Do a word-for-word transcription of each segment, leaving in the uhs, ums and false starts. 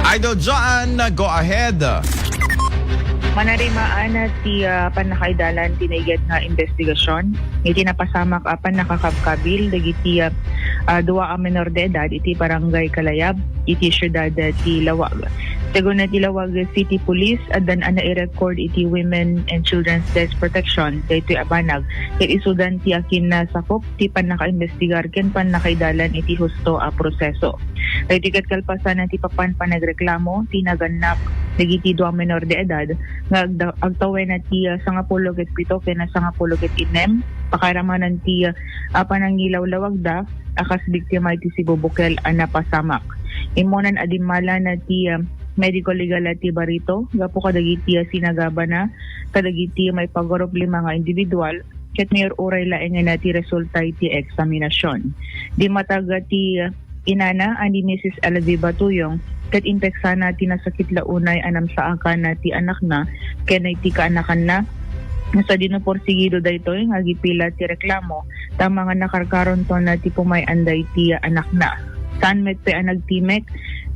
Idol Joan, go ahead. Manarimaan ti, ah, pannakaidalan ti naiget nga investigasyon iti napasamak a pannakakabkabil dagiti, ah, ah, dua a menor de edad iti Barangay Kalayab iti siudad ti Laoag. Segun ti Laoag City Police, addan a nairecord iti Women and Children's Desk Protection daytoy a banag ket isudan ti akinsakup ti pannakaimbestigar ken pannakaidalan iti husto a proseso. Daytoy ket kalpasan ti papan panagreklamo ti nagannak dagiti dua menor de edad nga agda-, agtawen ti, ah, sangapulo ket pito ken sangapulo ket innem, pakairamanan ti, ah, panangilawlawagda a kas biktima iti sibubukel a napasamak. Immunan a dimmalan ti, ah, medico legal ti Barito gapu kadagiti, ah, sinagabana kadagiti maipagurup lima nga individual ket mayor uray laengen ti resulta iti eksaminasyon. Dimmatag ti inana a ni Missus Elvie Batuyong ket impeksana ti nasakit la unay a namsaakan ti anakna ken iti kaanakanna. Sadino porsigido daytoy nga agipila ti reklamo, tama nga nakarkaronton ti pumay-anda iti anakna. Saan met pay a nagtimek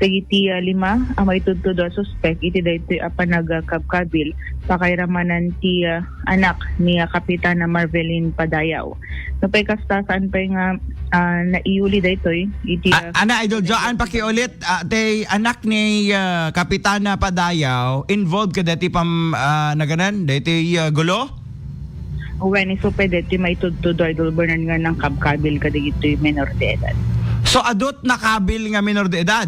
dagiti, ah, lima a maitudtudo a suspek iti daytoy a panagkabkabil, pakairamanan ti, ah, anak ni, ah, Kapitana Marvelin Padayaw. Nupay kasta, saan pay nga, ah, naiuli daytoy iti, ah, ana, Idol Joan, pakiulit, ah, ti anak ni, ah, Kapitana Padayaw involved kadaytoy pam-, ah, naganan, daytoy, ah, gulo? Wen, isu pay daytoy maitudtudo, Idol Bernard, nga nangkabkabil kadagitoy menor de edad. So, adut nakabil nga menor de edad?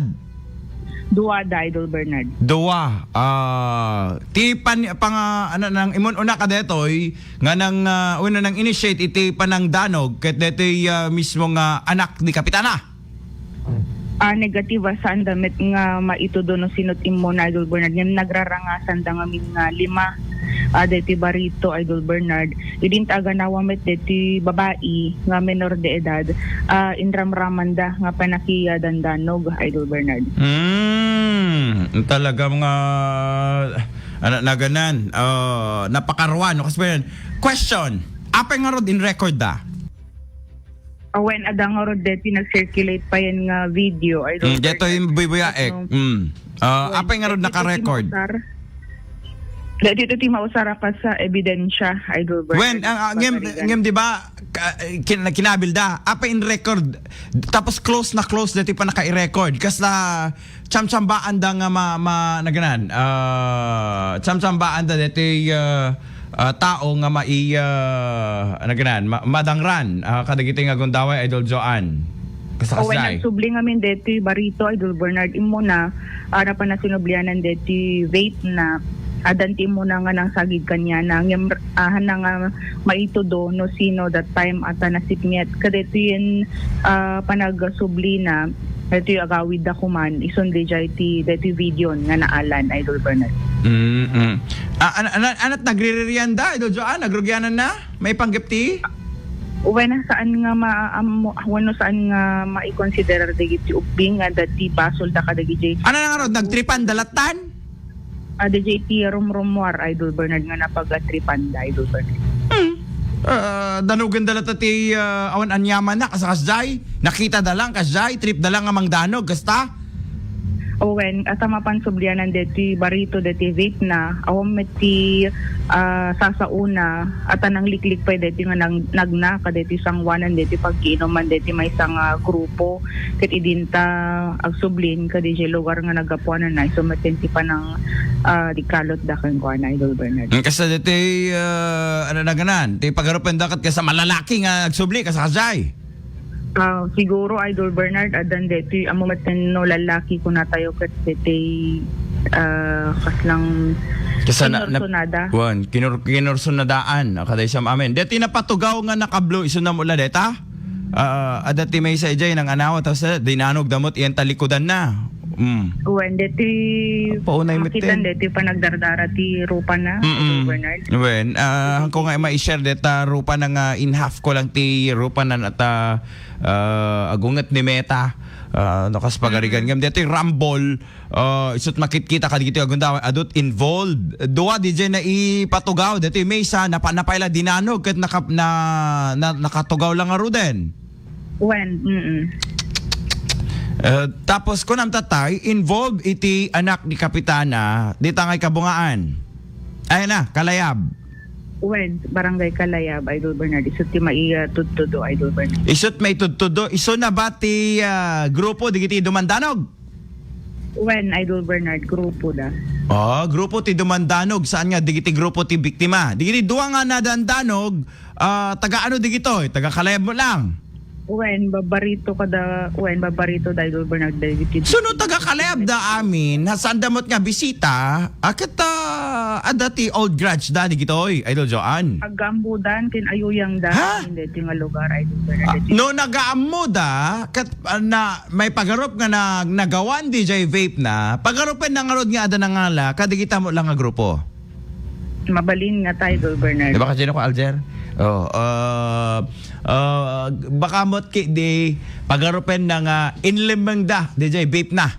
Dua da, Idol Bernard. Dua. Ah, ti pan-, pang-, ah, ano, nang imun-una ka detoy, nga nang, ah, wenno nang initiate iti panangdanog, ket detoy, ah, mismo nga anak ni Kapitana? Ah, negative, ah, saan da met nga maitudo no sino't immuna, Idol Bernard. Ngem nagrarangasan da ngamin nga lima, ah, deti barito, Idol Bernard. Idin ta aganawa met deti babai nga menor de edad, ah, inramraman da nga panakiyadandanog, Idol Bernard. Hmm, talaga nga, ano, naganan, ah, napakaruan, no? Kasi pa yan. Question, apay nga rod in record da? Awen, adda ngarud deti nag-circulate pa yan nga video, Idol Bernard. Mm, detoy buybuyaek. Tapno, mm. Ah, wen, apay ngarud deti naka-record? Deti ti mausar. Deti ti mausar a kas ebidensya, Idol Bernard. Wen, ah, ah, ngem, pagarigan. Ngem, di ba, ka-, kin-, kinabil da, apay in record, tapos close na close, deti pa naka-record. Kasla, tsamtsambaanda nga ma-, ma-, naganan, ah, tsamtsambaanda deti, ah, ah, tao nga mai-, ah, naganan, ma-, madangran, ah, kadagiti nga gundaway, Idol Joan. Kasta, awen, kasdiay. Nagsubli ngamin deti barito, Idol Bernard, immuna, ah, napanasinubli anan deti vape na, addan ti immuna nga nangsagid kaniana, ngem, ah, hana nga maitudo no sino that time a ta nasipnget. Kadetoyen, ah, panagsubli na, detoy agawid da kuman, isun dijay ti, detoy video nga naalan, Idol Bernard. Mm, mm. Ah, an-, an-, anat nagriririan da, Idol Joan? Nagrugianan na? Maipanggep ti? Wen, saan nga ma-, am-, wenno saan nga maikonsiderar dagiti ubbing nga dati basol da kadagiti. Ano na nga rod? Nagtripan da latan? Ah, D J T rumrumuar, Idol Bernard, nga napagatripan da, Idol Bernard. Hmm. Ah, danugan da latta ti, ah, awan anyaman na, kasakasdiay. Nakita da lang, kasdiay. Trip da lang nga mangdanog, kasta? Awen, ata mapan sublianan deti barito, deti vape na. Awan met ti, ah, sasauna, ata nangliklik pay deti nga nang-, nagna, kadeti sanguanan, deti pagkiinuman, deti maysa nga grupo. Ket idinta agsublin, kadi jay lugar nga naggapuanan na, isu met ti panang, ah, di kalot da kenkuana, Idol Bernard. Mm, kasta deti, ah, ano na ganan? Ti pagarupen da ket kasta malalaki nga agsubli, kasta kasdiay? Ah, siguro, Idol Bernard, addan deti, ammo met no lalaki kunatayo ket deti, ah, kaslang kasta na, na, kinursunada. Wan, kinur-, kinursunadaan, ah, kada isam amin. Deti napatugaw nga nakablo, isu na mula deta? Ah, adda ti maysa idiay nang-anawa, tapos, eh, dinanog da met iyan talikudan na. Mm. Wen, deti paunay met makitan, deti panagdardara ti rupa na, mm-mm. Idol Bernard. Wen, ah, ko nga ma-share deta rupa na nga in half ko lang ti rupa na nata, ah, agunget ni Meta. Ah, no kas pagarigan. Mm. Ngem deti rumble, ah, isut makitkita kadagiti agundaway, adut involved. Dua didiay naipatugaw, deti maysa, napa-, napay la dinanog, ket naka-, na, na, nakatugaw lang ngaruden. Wen, mm. Eh, tapos kunam tatay, involved iti anak ni Kapitana, dita ngay Kabungaan. Ay na, Kalayab. Wen, Barangay Kalayab, Idol Bernard. Isu ti maiya tudtudo, Idol Bernard. Isut maitudtudo, isu na ba ti, ah, grupo digiti dumandanog? Wen, Idol Bernard, grupo da. Oh, grupo ti dumandanog, saan nga digiti grupo ti biktima? Digiti dua nga nadandanog, ah, taga ano digitoy? Taga Kalayab mo lang. Wen, Barbarito kada, wen, Barbarito da, Idol Bernard, dagiti So, no, taga Kalayab da amin, saan da met nga bisita, aket, ah, adda ti old grudge da, digitoy, Idol Joan? Aggaammudan, ken ayuyang da, Ha? Hindi, ti nga lugar, Idol Bernard. Ah, no, nagaammo da, ket, ah, na, may pagarup nga na, nagawan, D J vape na, pagarupen na ngarud nga adda nangala, kadigita mo lang nga grupo. Mabalin nga tayo, Idol Bernard. Di ba kasi ko, Alger? Oh, ah, ah, baka mo't ki di pagarupen na nga inlimeng da, D J, vape na.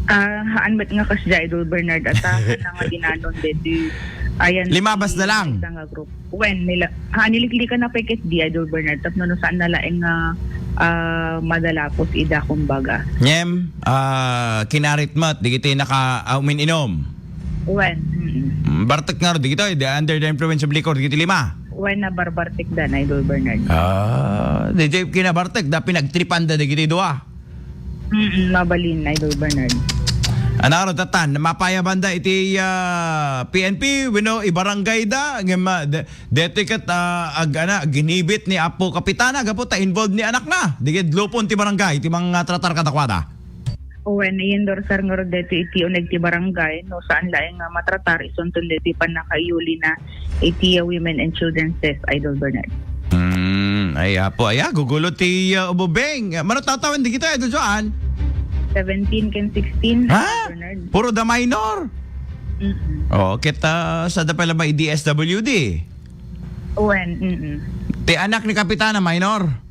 Ah, haan met nga kas Idol Bernard, at sa na nga dinanon, deti, ayan, Limabas na lang. Isa nga group. Wen, nila, ha, niliklikan na peket di, Idol Bernard, tapno no saan na laeng nga, ah, madalapos ida, kumbaga. Ngem, ah, kinaritmat, digiti naka, ah, umin-inom. Wen, mm. Mm, bartek nga ro, digito, eh, di under the influence of liquor, digiti lima. Wen, nabarbartek da na, Idol Bernard. Ah, di jay kinabartek, da pinagtripan da, digiti dua. Mm, mabalin, Idol Bernard. Anaro, tatan, mapaya banda iti, ah, P N P, wenno ibarangay da, ngem, ah, de-, detoy ket, ah, ag-, ana, ginibit ni Apo Kapitana, gapu ta involved ni anakna. Digid lupon ti barangay, ti mga tratar kadakwada. Wen, i-endorsar ngarud daytoy iti uneg ti barangay, no saan laeng nga matratar, isunton daytoy pannakaiyulina iti, uh, Women and Children's Desk, Idol Bernard. Hmm, ay, apo, aya, gugulo ti, uh, ububeng. Mano tatawen digito, Idol Joan? Seventeen ken sixteen, Ha? Idol Bernard. Puro da minor? Mm-mm. Oh, kita sa da pala may D S W D. Wen, mm-mm. Ti anak ni Kapitana, minor?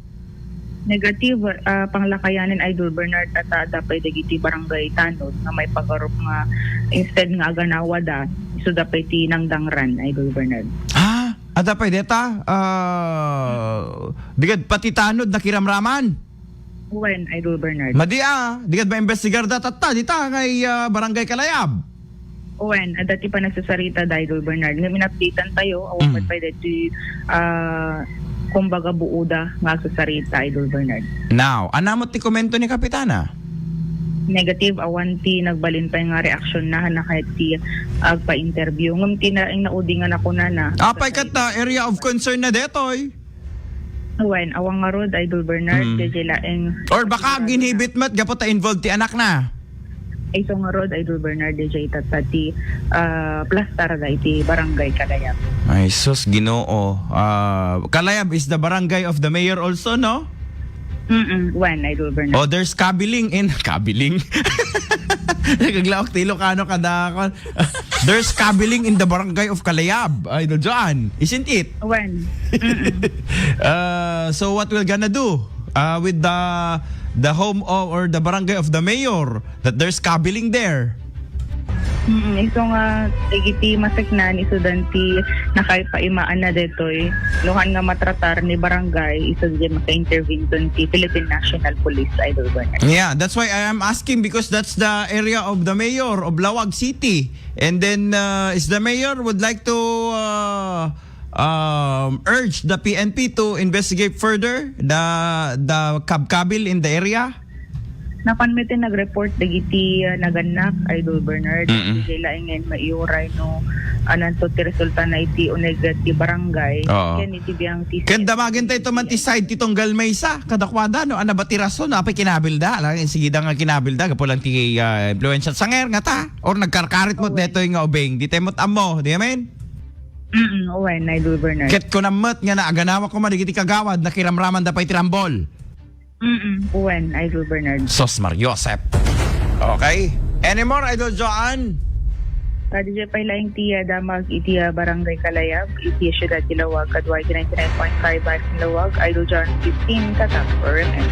Negative, ah, panglakayanen, Idol Bernard, at, ah, adda pay dagiti barangay tanod nga maipagarup nga instead nga aganawada, isuda pay ti nangdangran, Idol Bernard. Ah, adda pay deta? Ah, digad pati tanod nakiramraman? Wen, Idol Bernard. Madi, ah, digad maimbestigar da tatta, dita, ngay, ah, Barangay Kalayab. Wen, adda ti panagsasarita da, Idol Bernard. Ngem in-update-an tayo, awan Mm. met pay daytoy, ah, kumbaga, buoda nga agsasarita, Idol Bernard. Now, anamot ti komento ni Kapitana? Negative, awan ti nagbalin pay nga reaksyon na, na kahit ti agpa-interview. Ngem ti na, ang naudi nga nakunana. Apay ket, ah, area of concern na detoy. Wen, awan ngarud, Idol Bernard, Mm. dayjay laeng Or baka ginhibit met gapu ta involved ti anak na. Isu ngarud, Idol Bernard, dayjay tatta ti, ah, plastar da iti Barangay Kalayab. Ay, sus, Ginoo. Ah, Kalayab is the barangay of the mayor also, no? Mm-mm, wen, Idol Bernard. Oh, there's cabling in, cabling. Naglaok ti Ilocano kada kon. There's cabling in the barangay of Kalayab, Idol Joan, isn't it? Wen. Mm-mm. Uh, so what we're gonna do, uh, with the, the home of, or the barangay of the mayor, that there's cabling there? Mm, isu nga, dagiti maseknan, isudan ti nakaipaimaan na detoy. Nuhan nga matratar ni barangay, isu di maka-intervene dun ti Philippine National Police, Idol Bernard. Yeah, that's why I am asking, because that's the area of the mayor of Laoag City. And then, uh, is the mayor would like to, uh, um, urge the P N P to investigate further the, the kabkabil in the area? Napan met ti nag-report dagiti, uh, nagannak, Idol Bernard. Mm-mm. Dayjay laeng nga maiuray no, ananto ti resulta na iti uneg ti barangay. Oo. Ken iti biang ti Ken damagen tayo man ti side ti tunggal maysa, kadakuada, no? Ano ba ti rason? Apay kinabilda? Alang, sige da nga kinabilda, gapu lang ti, ah, influensya sanger nga ta? Or nagkarkarit mo detoy nga ubing? Di tayo mo't ammo, di amen? Mm, wen, Idol Bernard. Ket kunam met nga naaganawak ko man, dagiti kagawad, nakiramraman da pay ti rambol. Mm, wen, Idol Bernard. Sos Mar Joseph. Okay. Any more, Idol Joan? Padi pay laeng ti, ah, damag iti, ah, Barangay Kalayab, iti Siudad ti Laoag, kadua iti ninety-nine point five Ice Laoag, Idol Joan fifteen, Tatak, R M N.